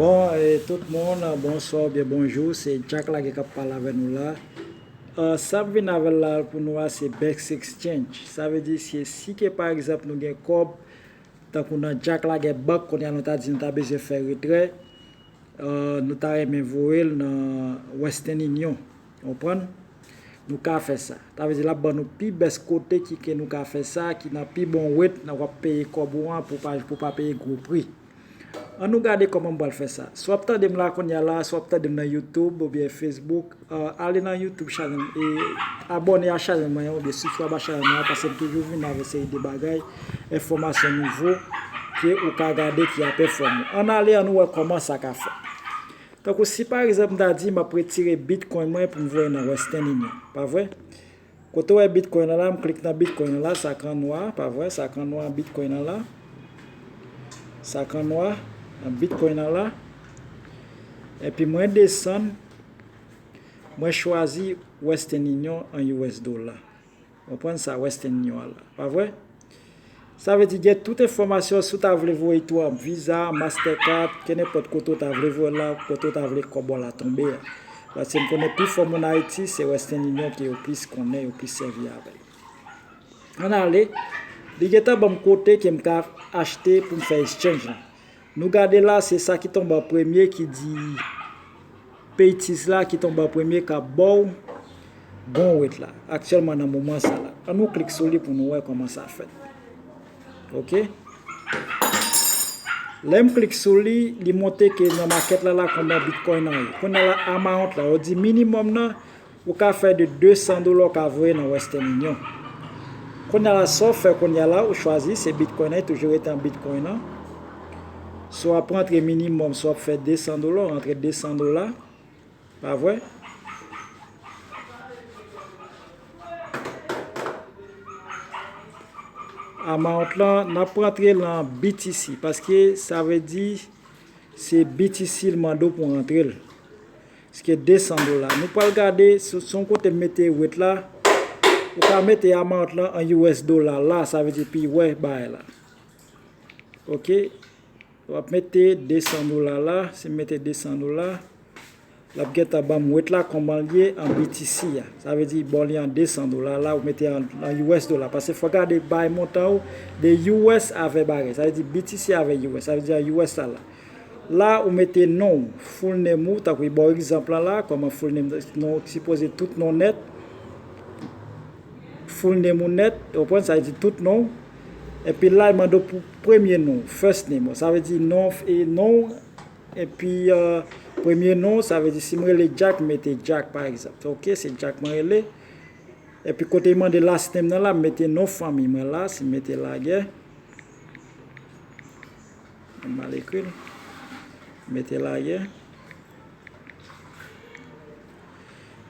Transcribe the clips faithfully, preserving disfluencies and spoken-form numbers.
Bon, e, tout moun, bonswa oubyen bonjou. Se Jack Lagè k ap pale avè nou la. E, sa m vin avè l la pou nou a, se best exchange. Sa vle di, se si ke pa egzanp nou gen kòb, tankou nan Jack Lagè Bank, kounye a nou ta di nou ta bezwen fè retrè, e, nou ta renmen voye l nan Western Union. Ou konprann? Nou ka fè sa. Sa vle di, l ap ban nou pi best kote ki ke nou ka fè sa, ki nan pi bon rate, nan w ap peye kòb ou an pou pa, pou pa peye gwo pri. An nou gade kòman m pral fè sa. Si w ap tande m la kounye a la, si w ap tande m nan YouTube oubyen Facebook, e, ale nan YouTube chanèl, e abòne a chanèl mwen an, oubyen sibskrabe a chanèl mwen an, paske m toujou vin avèk seri de bagay, enfòmasyon nouvo ke ou ka gade ki ap enfòme w. Ann ale, ann wè kòman sa ka fèt. Tankou si pa egzanp m ta di m ap retire Bitcoin mwen pou m voye nan Western Union, pa vre? Kote w wè Bitcoin nan la, m klik nan Bitcoin nan la, sa k an nwa, pa vre, sa k an nwa, Bitcoin nan la. Sa k an nwa, Bitcoin nan la. Epi mwen desann, mwen chwazi Western Union an U S dola. Ou konprann sa, Western Union an la, pa vre? Sa vle di gen tout enfòmasyon si w ta vle voye tou an Visa, Mastercard, kenenpòt kote w ta vle voye la, kote w ta vle kòb ou la tonbe a. Paske m konnen pifò moun Ayiti, se Western Union ke yo plis konnen, yo plis sèvi avè l. Ann ale, li gentan ban m kote ke m ka achte pou m fè exchange lan. Nou gade la, se sa ki tonbe an premye ki di Paytis la ki tonbe an premye k ap ba w bon rate la aktyèlman nan moman sa la. Ann nou klik sou li pou nou wè kòman sa fèt. Oke. Lè m klik sou li, li montre ke nan makèt la la konbyen Bitcoin nan ye. Kounye a la amount la, yo di minimòm nan, ou ka fè de de san dola ou ka voye nan Western Union. Kounye a la, sa w fè kounye a la, ou chwazi, se Bitcoin nan, toujou rete an Bitcoin nan. Si w ap rantre minimòm, si w ap fè de san dola, ou rantre de san dola. Pa vre? Amount lan, n ap rantre l an B T C, paske sa vle di se B T C l mande w pou w rantre l. Paske de san dola. Nou pral gade, si, si yon kote m mete rate la, ou ka mete amount lan an U S dola la, sa vle di pi wè bagay la. Oke. W ap mete de san dola la, si m mete de san dola, l ap gentan ban m rate la kòman l ye an B T C a. Sa vle di, bon, li an de san dola la, ou mete an, an U S dola. Paske fò gade bay montan ou de U S avè bagay. Sa vle di B T C avè U S. Sa vle di an U S la la. La, ou mete non w, full name ou, tankou ba w egzanp lan la, kòman full name, non, sipoze tout non nèt. Full name ou nèt, ou konprann, sa vle di tout non w. Epi la, l mande w pou premye non, first name ou. Sa vle di non, e non w, epi, e, premye non w, sa vle di si m rele Jack, m mete Jack, pa egzanp. Oke, se Jack mwen rele. Epi kote l mande last name nan la, m mete non fanmi mwen la, si m mete Lagè. M mal ekri l. M mete Lagè.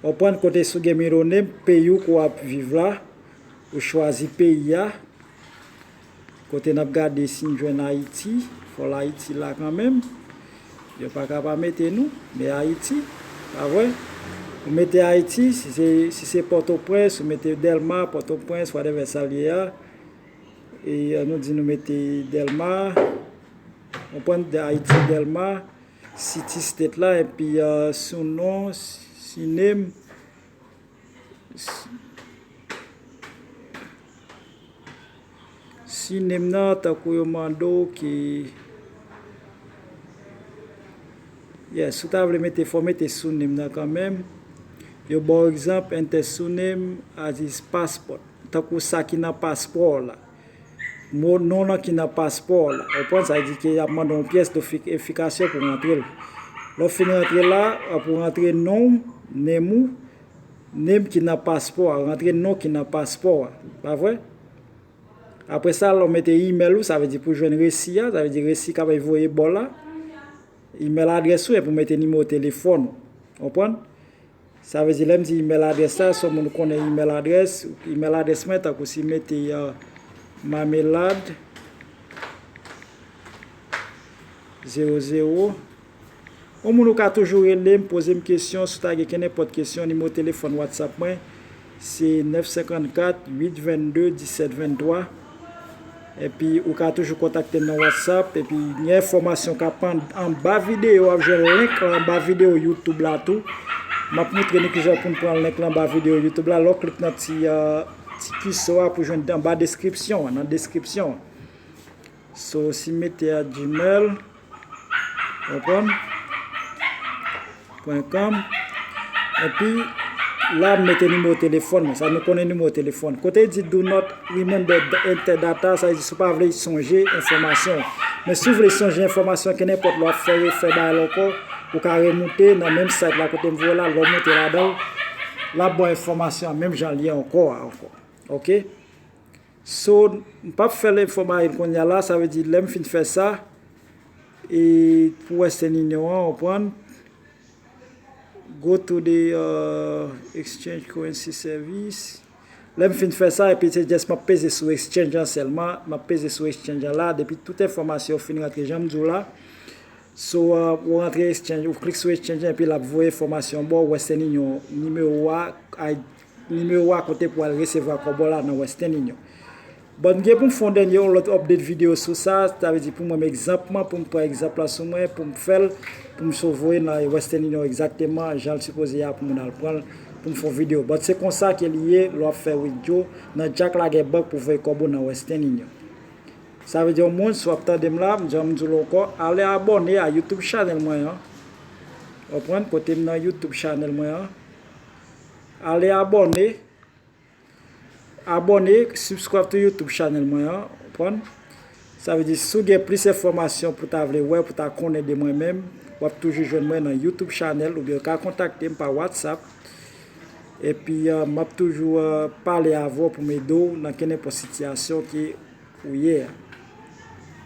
Ou pran kote si w gen middle name, peyi w ke w ap viv la, ou chwazi peyi a. Kote n ap gade si n jwenn Ayiti, fò l Ayiti la kanmenm. Yo pa ka pa mete nou, men Ayiti, pa vre? Ou mete Ayiti, si se, si se Pòtoprens, ou mete Dèlma, Pòtoprens, whatever sa l ye a. E, e, nou di nou mete Dèlma, ou pran Ayiti Dèlma, city, state la, epi, e, sou non, si name, si, si name nan, tankou yo mande w ki, yes, si w ta vle mete, fò w mete sou name nan kanmenm. Yo ba w egzanp, enter sou name as is passport. Tankou sa ki nan paspò w la. Mo, non nan ki nan paspò w la. Ou konprann? Sa vle di ke y ap mande w yon pyès dofik-, idantifikasyon pou w rantre l. Lè w fin rantre la, pou w rantre non w, name ou, name ki nan paspò a, rantre non ki nan paspò a. Pa vre? Apre sa, lè w mete email ou, sa vle di pou jwenn resi a, sa vle di resi k ap voye ba w la. Email adrès ou, epi w mete nimewo telefòn ou. Ou konprann? Sa vle di, lè m di email adrès la, se yon moun ou konnen email adrès, email adrès mwen, tankou si m mete, e, Mamelad zewo zewo. Yon moun ou ka toujou rele m, poze m kesyon, si w ta gen kenenpòt kesyon, nimewo telefòn WhatsApp mwen, se nèf senkannkat, uit vennde, disèt venntwa. Epi ou ka toujou kontakte m nan WhatsApp. Epi gen enfòmasyon k ap an- anba videyo, w ap jwenn link la anba videyo YouTube la tou. M ap montre nou kijan pou n pran link la anba videyo YouTube la. Lè w klik nan ti, uh, ti kiso a pou jwenn anba deskripsyon an, nan deskripsyon an. So, si m mete a Gmail, konprann? Pwen kòm. Epi, la, m mete nimewo telefòn mwen. Sa nou konnen nimewo telefòn. Kote l di "Do not remember the enter data", sa vle di si w pa vle sonje enfòmasyon. Men si w vle sonje enfòmasyon, ke nenpòt lè w ap fè, fè bagay la ankò, ou ka remoute nan menm site la kote m voye la, lè w moute ladan l, l ap ba w enfòmasyon an menm jan l ye ankò a, ankò. Oke? So, m p ap fè l enfòmayel kounye a la, sa vle di lè m fin fè sa, e pou Western Union an, w konprann, go to the uh, exchange currency service. Lè m fin fè sa, epi se just m ap peze sou exchange an sèlman, m ap peze sou exchange an la, depi tout enfòmasyon yo fin rantre, jan m di w la. So, uh, ou rantre exchange, ou klik sou exchange, epi l ap voye enfòmasyon ba w, Western Union, nimewo a, I- nimewo a kote pou al resevwa kòb ou la nan Western Union. Bon, m gen pou m fè yon dènye, yon lòt update videyo sou sa, sa vle di pou mwen, egzanpman, pou m pran egzanp la sou mwen, pou m fè l, pou m sot voye nan Western Union egzakteman, jan l sipoze ye a pou moun al pran l, pou m fè yon videyo. Bon, se konsa ke li ye, lè w ap fè withdraw, nan djak lagè bank pou voye kòb ou nan Western Union. Sa vle di yon moun, si w ap tande m la, m di, jan m di w la ankò, ale abòne a YouTube channel mwen an. Ou konprann? Kote m nan YouTube channel mwen an. Ale abòne. Abòne, subscribe to YouTube channel mwen an, ou konprann? Sa vle di, si w gen plis enfòmasyon pou ta vle wè, pou ta konnen de mwen menm, w ap toujou jwenn mwen nan YouTube channel, oubyen w ka kontakte m pa WhatsApp. Epi, uh, m ap toujou, uh, pale avè w pou m ede w nan kenenpòt sitiyasyon ke ou ye a.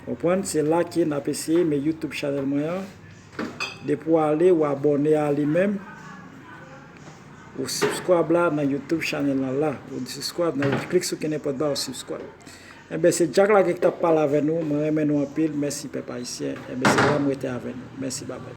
Konprann? Se la ke n ap eseye, men YouTube channel mwen an, depi w ale, w abòne a li menm, ou subscribe la nan YouTube channel lan la. Ou subscribe nan, ou klik sou kenenpòt ba, ou subscribe. Enben, se Jack Laguerre ki t ap pale avè nou. Mwen renmen nou anpil. Mèsi, pèp ayisyen. Enben, se la m rete avè nou. Mèsi, babay.